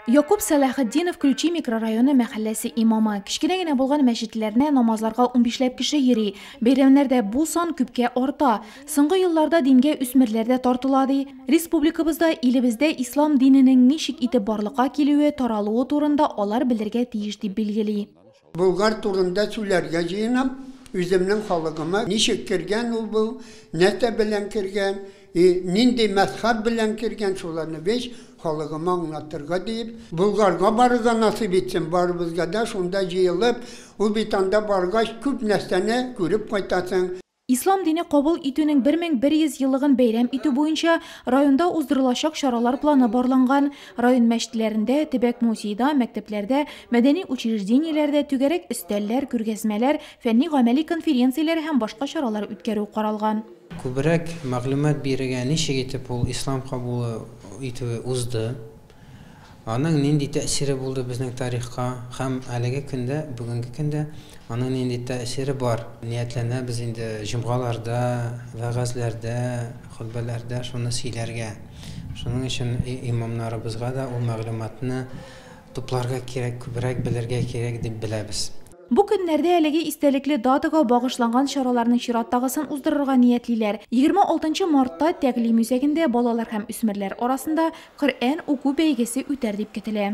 Якуб Сәләхетдинов Ключи микрорайоны мәхәлләсе имамы. Кечкенә генә булган мәчетләренә намазларга унбишләп кеше йөри. Бәйрәмнәрдә бу сан күпкә арта. Соңгы елларда дингә үсмерләр дә тартыла, ди. Республикабызда, илебездә ислам диненең ничек итеп барлыкка килүе, таралуы турында алар белергә тиеш, дип билгели. Болгар турында сөйләргә җыенам, үземнең халыгыма ничек кергән ул бу, нәрсә белән кергән, и нинди мәзһәб белән кергән, шуларны весь халыгыма аңлатырга диеп, Болгарга барырга насыйп итсен барыбызга да, шунда җыелып, ул бит анда баргач күп нәрсәне күреп кайтасың. Ислам дине кабул итүнең 1100 еллыгын бәйрәм итү буенча районда уздырылачак чаралар планы барланган. Район мәчетләрендә, төбәк музейда, мәктәпләрдә, мәдәни учреждениеләрдә түгәрәк өстәлләр, күргәзмәләр, фәнни-гамәли конференцияләр һәм башка чаралар үткәрү каралган. Күбрәк мәгълүмат бирергә, ничек итеп ул ислам кабул итүе узды, аның нинди тәэсире булды безнең тарихка һәм әлеге көндә, бүгенге көндә аның нинди тәэсире бар. Ниятләнәбез инде җомгаларда, вәгазьләрдә, хөтбәләрдә шуны сөйләргә. Шуның өчен имамнарыбызга да ул мәгълүматны тупларга кирәк, күбрәк белергә кирәк дип беләбез. Бу көннәрдә әлеге истәлекле датага багышланган чараларның чираттагысын уздырырга ниятлиләр. 26 мартта Тәгълим үзәгендә балалар һәм үсмерләр арасында Коръән уку бәйгесе үтәр дип көтелә.